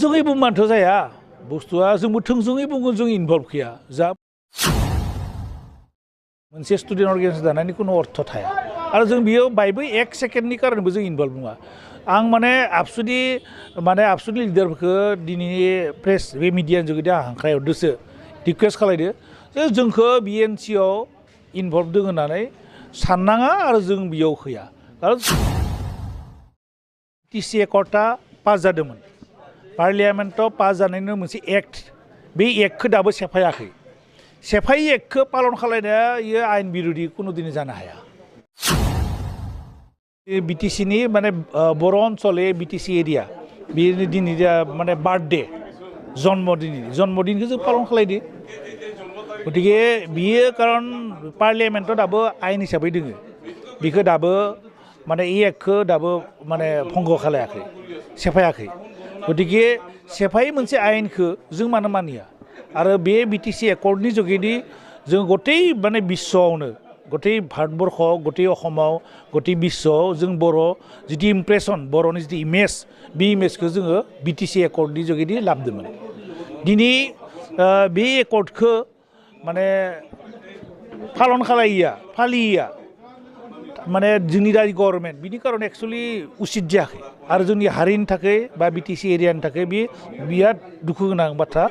थोंजोङै बुंबानोथ' जाया बुस्थुआ जोंबो थोंजोङै बुंगोन जों इनभल्भ गैया जा मोनसे स्टुडेन्ट अर्गेनाइजेसन दानायनि कुनु अर्थ थाया आरो जों बियो बायबो एक सेकेन्डनि कारनैबो जों इनभल्भ नङा आं माने आबसुदि लिडारफोरखौ दिनैनि प्रेस बे मिडियानि जुगेदि आं हांख्रायहरदोसो रिकुवेस्ट खालायदो जे जोंखौ बिएनसिआव इनभल्भ दङ होननानै साननाङा आरो जों बेयाव होया खारन टिसि एकर्डआ पास जादोंमोन पार्लियामेन्टआव पास जानायनि मोनसे एक्ट बे एक्टखौ दाबो सेफायाखै सेफायै एक्टखौ पालन खालायनाया इयो आयेन बिरोधि कुनु दिनै जानो हाया बिटिसिनि माने बर' ओनसोल बिटिसि एरिया बेनि दिनै माने बार्थडे जन्मदिनखौ जों पालन खालायदो गतिके बियो कारन पार्लियामेन्टआव दाबो आयेन हिसाबै दोङो बेखौ दाबो माने इ एक्टखौ दाबो माने भंग खालायाखै सेफायाखै गतिके सेफायै मोनसे आयेनखौ जों मानो मानिया आरो बे बिटिसि एकर्डनि जुगेदि जों गतै माने बिश्वआवनो गतै भारतबर्षआव गतै असमाव गतै बिश्वआव जों बर' जिथु इमप्रेसन बर'नि जिथु इमेज बे इमेजखौ जोङो बिटिसि एकर्डनि जुगेदि लाबोदोंमोन दिनै बे एकर्डखौ माने पालन खालायिया फालियिया माने जोंनि राय गभर्नमेन्ट बिनि कारन एक्सुवेलि उचित जायाखै आरो जोंनि हारिनि थाखाय बा बिटिसि एरियानि थाखाय बे बिराद दुखु गोनां बाथ्रा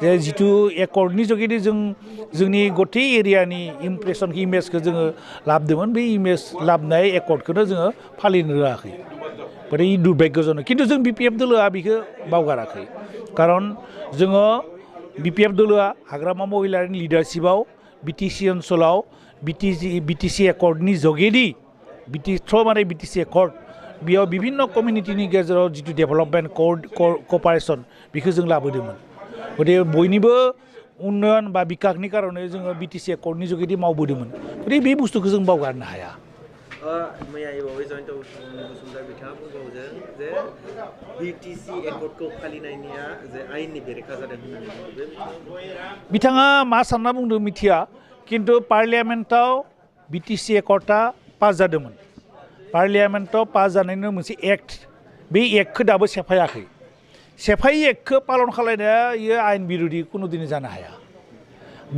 जे जिथु एकर्डनि जुगेदि जों जोंनि गतै एरियानि इमप्रेसन इमेजखौ जोङो लाबोदोंमोन बे इमेज लाबोनाय एकर्डखौनो जोङो फालिनो रोङाखै गतिके इ दुर्भाग्यजनक खिन्थु जों बिपिएफ दोलोआ बेखौ बावगाराखै कारन जोङो बिपिएफ दोलोआ हाग्रामा महिलारिनि लिडारशिपआव बिटिसि ओनसोलाव बिटिसि एकर्डनि जुगेदि बिटिसि एकर्ड बेयाव विभिन्न कमिउनिटिनि गेजेराव जिथु डेभेलपमेन्ट कपारेसन बेखौ जों लाबोदोंमोन गतिके बयनिबो उन्नयन बा बिकासनि कारणे जोङो बिटिसि एकर्डनि जुगेदि मावबोदोंमोन गतिके बे बुस्थुखौ जों बावगारनो हाया मैया बावै जयन्त बसुमतारी बिथाङा बुंबावदों जे बिटिसि एकर्डखौ फालिनायनिया जे आयेननि बेरेखा जादों होननानै बिथाङा मा सानना बुंदों मिथिया किन्तु पार्लियामेन्टआव बिटिसि एकर्डआ पास जादोंमोन पार्लियामेन्टआव पास जानायनि मोनसे एक्ट बे एक्टखौ दाबो सेफायाखै सेफायै एक्टखौ पालन खालायनाया इयो आयेन बिरोधि कुनु दिनै जानो हाया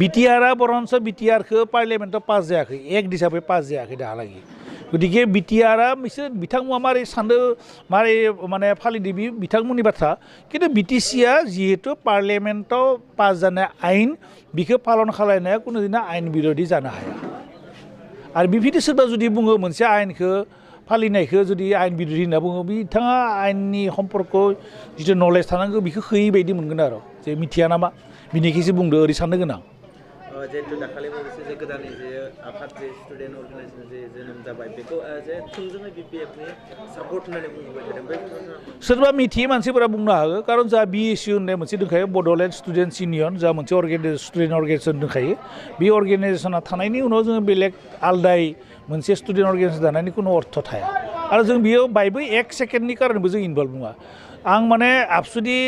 बिटिआरआ बरन्स बिटिआरखौ पार्लियामेन्टआव पास जायाखै एक्ट हिसाबै पास जायाखै दाहालागै गतिके बिटिआरआ बिथांमोना मारै सानदों मारै माने फालिदों बे बिथांमोननि बाथ्रा किन्तु बिटिसिआ जिहेतु पार्लियामेन्टआव पास जानाय आयेन बेखौ पालन खालायनाया कुनु दिना आयेन बिरोधि जानो हाया आरो बेबायदि सोरबा जुदि बुङो मोनसे आयेनखौ फालिनायखौ जुदि आयेन बिरोधि होनना बुङो बिथाङा आयेननि सम्पर्क जिथु नलेज थानांगौ बेखौ होयै बायदि मोनगोन आरो जे मिथिया नामा बिनिखायसो बुंदो ओरै साननो गोनां जिहेतु दाखालि मोनसे जे गोदानै जे आफाद जे स्टुडेन्ट अर्गानाइजेसन जे जोनोम जाबाय बेखौ जे थोंजोङै बिपिएफनि सापर्ट होननानै बुंबाय थादों बे सोरबा मिथियै मानसिफोरा बुंनो हागौ कारन जोंहा बिएसइउ होननाय मोनसे दंखायो बड'लेण्ड स्टुडेन्टस इउनियन जोंहा मोनसे स्टुडेन्ट अर्गानाइजेसन दंखायो बे अर्गानाइजेसना थानायनि उनाव जोङो बेलेग आलदायै मोनसे स्टुडेन्ट अर्गानाइजेसन दानायनि कुनु अर्थ थाया आरो जों बेयाव बायबो एक सेकेन्डनि कारनैबो जों इनभल्भ नङा आं माने आबसुदि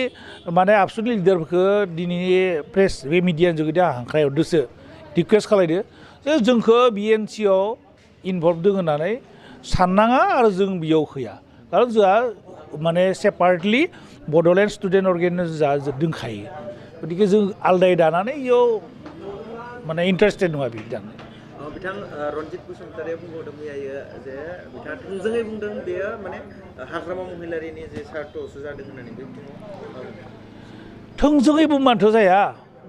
लिडारफोरखौ दिनैनि प्रेस बे मिडियानि जुगेदि आं हांख्रायहरदोसो रिकुवेस्ट खालायदो जे जोंखौ बिएनसिआव इनभल्भ दङ होननानै साननाङा आरो जों बेयाव होया कारन जोंहा माने सेपारेटलि बड'लेण्ड स्टुडेन्ट अर्गानाइजेसन जोंहा दंखायो गतिके जों आलदायै दानानै इयाव माने इन्टारेस्टेड नङा बिदि दानो बिथां रन्जित बसुमतारीया बुंबावदों मैया जे बिथाङा थोंजोङै बुंदों बेयो माने हाग्रामा महिलारिनि जे सार्थआवसो जादों होननानै बे थोंजोङै बुंबानोथ' जाया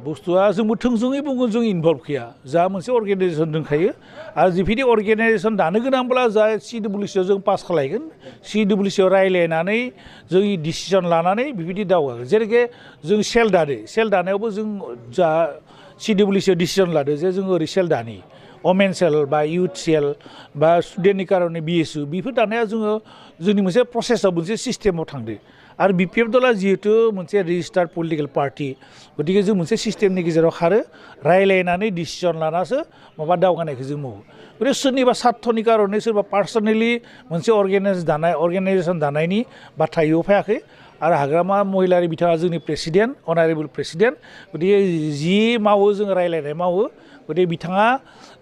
बुस्थुआ जोंबो थोंजोङै बुंगोन जों इनभल्भ गैया जा मोनसे अर्गानाइजेसन दंखायो आरो जिबायदि अर्गानाइजेसन दानो गोनांब्ला जा सिडब्लिउसिआव जों पास खालायगोन सिडब्लिउसिआव रायलायनानै जों डिसिसन लानानै बेबायदि दावगागोन जेरैखि जों सेल दानायावबो जों जा सिडब्लिउसिआव डिसिसन लादो जे जों ओरै सेल दानि वमेन सेल बा इउथ सेल बा स्टुडेन्टनि कारणे बिएसइउ बेफोर दानाया जोङो जोंनि मोनसे प्रसेसआव मोनसे सिस्टेमाव थांदो आरो बिपिएफ दला जिहेतु मोनसे रेजिस्टार्ड पलिटिकेल पार्टि गतिके जों मोनसे सिस्टेमनि गेजेराव खारो रायलायनानै डिसिसन लानासो माबा दावगानायखौ जों मावो गतिके सोरनिबा सार्थनि कारणे सोरबा पार्सनेलि मोनसे अर्गानाइजेसन दानायनि बाथ्रा इयाव फैयाखै आरो हाग्रामा महिलारि बिथाङा जोंनि प्रेसिडेन्ट अनारेबल प्रेसिडेन्ट गतिके जि मावो जों रायलायनाय मावो गतिके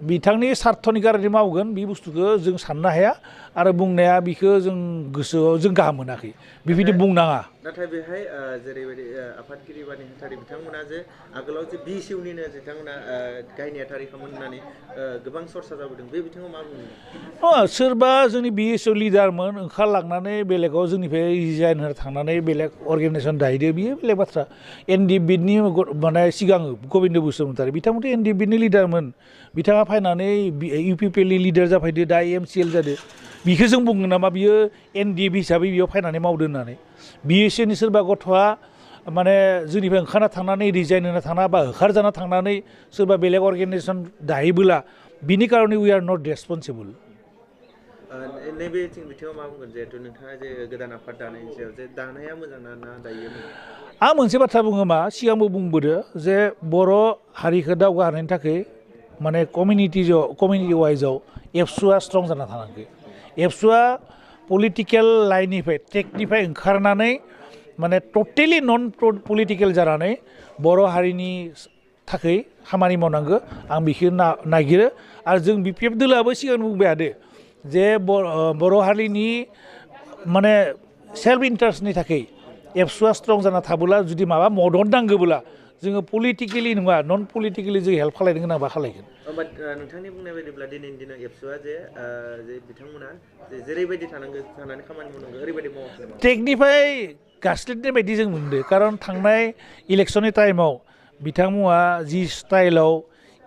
बिथांनि सार्थनि कारणे मावगोन बे बुस्थुखौ जों साननो हाया आरो बुंनाया बेखौ जों गोसोआव जों गाहाम मोनाखै बेबायदि बुंनाङा नाथाय बेहाय जेरैबायदि आफादगिरि बा नेहाथारि बिथांमोना जे आगोलाव जे बिसिउनिनो बिथांमोना गाहाय नेहाथारि खामोन होननानै गोबां सरसा जाबोदों बे बिथिङाव मा बुङो सोरबा जोंनि बिएसएफ लिडारमोन ओंखारलांनानै बेलेगाव जोंनिफ्राय रिजाइन होना थांनानै बेलेग अर्गेनाइजेसन दाहैदो बियो बेलेग बाथ्रा एनडिबिनि माने सिगां गबिन्द बसुमतारी बिथांमोनथ' एनडिबिनि लिडारमोन बिथाङा फैनानै इउपिपिएलनि लिडार जाफैदो दा एमसिएल जादो बिखौ जों बुङो नामा बियो एनडिबि हिसाबै बेयाव फैनानै मावदो होननानै बिएसएफनि सोरबा गथ'आ माने जोंनिफ्राय ओंखारना थांनानै रिजाइन होना थांना बा होखारजाना थांनानै सोरबा बेलेग अर्गेनाइजेसन दाहैबोला बिनि कारणे उइ आर नट रेसपन्सिबल नैबे बिथिङाव मा बुंगोन जिहेतु नोंथाङा जे गोदान आफाद दानायनि सायाव जे दानाया मोजां ना दायो आं मोनसे बाथ्रा बुङो मा सिगांबो बुंबोदो जे बर' हारिखौ दावगाहोनायनि थाखाय माने कमिउनिटि वाइजआव एबसुआ स्ट्रं जाना थानांगौ एबसुआ पलिटिकेल लाइननिफ्राय ट्रेकनिफ्राय ओंखारनानै माने टटेलि नन पलिटिकेल जानानै बर' हारिनि थाखाय खामानि मावनांगौ आं बेखौ नागिरो आरो जों बिपिएफ दोलोआबो सिगां बुंबाय थादो जे बर' हारिनि माने सेल्फ इन्टारेस्टनि थाखाय एबसुआ स्ट्रं जाना थाबोला जुदि माबा मदद नांगौब्ला जोङो पलिटिकेलि नङा नन पलिटिकेलि जों हेल्प खालायनो गोनांबा खालायगोन नोंथांनि बुंनाय बायदिब्ला दिनैनि दिनाव एबसुआ जे बिथांमोना जेरैबायदि थानानै खामानि मावनांगौ ओरैबायदि मावाखै ट्रेकनिफ्राय गास्लिदनाय बायदि जों मोनदो खारन थांनाय इलेक्सननि टाइमाव बिथांमोना जि स्टाइलाव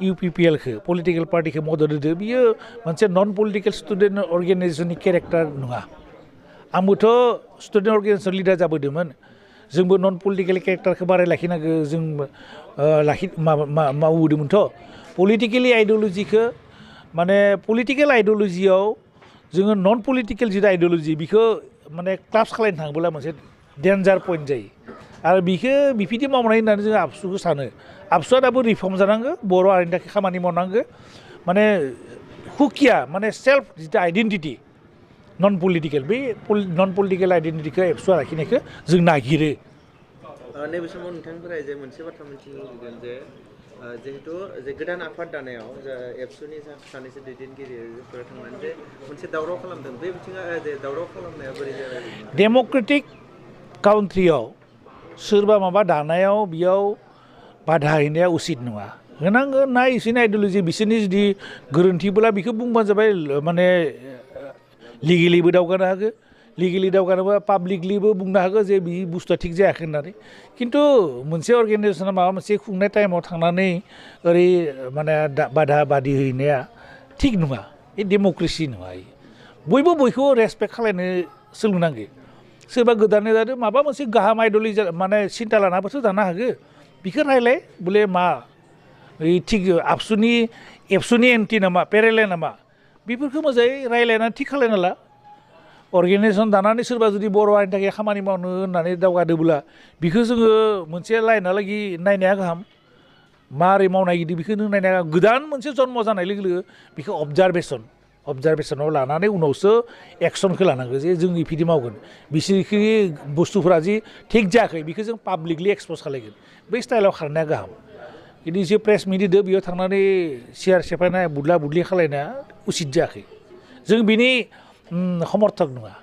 इउपिपिएलखौ पलिटिकेल पार्टिखौ मदद होदो बियो मोनसे नन पलिटिकेल स्टुडेन्ट अर्गेनाइजेसननि केरेक्टार नङा आंबोथ' स्टुडेन्ट अर्गेनाइजेसन लिडार जाबोदोंमोन जोंबो नन पलिटिकेल केरेक्टारखौ बाराय लाखिनांगौ जों मावबोदोंमोनथ' पलिटिकेलि आइडिअलजिखौ माने पलिटिकेल आइडिअलजियाव जोङो नन पलिटिकेल जिथु आइडिअलजि बेखौ माने क्लास खालायनो थाङोब्ला मोनसे डेन्जार पइन्ट जायो आरो बिखौ बिफोरदि मावनाय होननानै जोङो आबसुखौ सानो आबसुआ दाबो रिफर्म जानांगौ बर' हारिनि थाखाय खामानि मावनांगौ माने हुकिया माने सेल्फ जिथु आइडेन्टिटि नन पलिटिकेल बे नन पलिटिकेल आइडेन्टिटिखौ एबसुआ लाखिनायखौ जों नागिरो नैबे समाव नोंथांनिफ्राय जे मोनसे बाथ्रा मिथिनो लुबैगोन जे जिहेतु जे गोदान आफाद दानायाव एबसुनि सानैसो दैदेनगिरिफोरा थांनानै जे मोनसे दावराव खालामदों बे बिथिङा जे दावराव खालामनाया बोरै जाबाय डेम'क्रेटिक काउन्ट्रियाव सोरबा माबा दानायाव बेयाव बाधा हैनाया उचित नङा होनांगोन ना इसोरनि आइडिअलजि बिसोरनि जुदि गोरोन्थिब्ला बेखौ बुंबानो जाबाय माने लिगेलिबो दावगानो हागौ लिगेलि दावगानोबा पाब्लिकलिबो बुंनो हागौ जे बे बुस्थुआ थिग जायाखै होननानै खिन्थु मोनसे अर्गेनाइजेसना माबा मोनसे खुंनाय टाइमाव थांनानै ओरै माने बाधा बादि हैनाया थिग नङा बे डेम'क्रेसि नङा बयबो बयखौ रेसपेक्ट खालायनो सोलोंनांगौ सोरबा गोदानै जादों माबा मोनसे गाहाम आइडिअलजि माने सिन्था लानाबोथ' जानो हागौ बेखौ रायलाय बोले मा थिग एबसुनि एन्टि नामा पेरेलेल नामा बेफोरखौ मोजाङै रायलायनानै थिग खालायना ला अर्गेनाइजेसन दानानै सोरबा जुदि बर' हारिनि थाखाय खामानि मावनो होननानै दावगादोंब्ला बेखौ जोङो मोनसे लाइनहालागि नायनाया गाहाम मारै मावनाय गिदिर बेखौ नों नायनाया गोदान मोनसे जन्म जानाय लोगो लोगो बेखौ अबजारभेसनाव लानानै उनावसो एक्सनखौ लानांगौ जे जों इफिदि मावगोन बिसोरखि बुस्थुफोरा जि थिग जायाखै बेखौ जों पाब्लिकलि एक्सप'ज खालायगोन बै स्टाइलाव खारनाया गाहाम खिन्थु एसे प्रेस मिट होदो बेयाव थांनानै सियार सेफायनाय बुदला बुदलि खालायनाया उचित जायाखै जों बिनि समर्थक नङा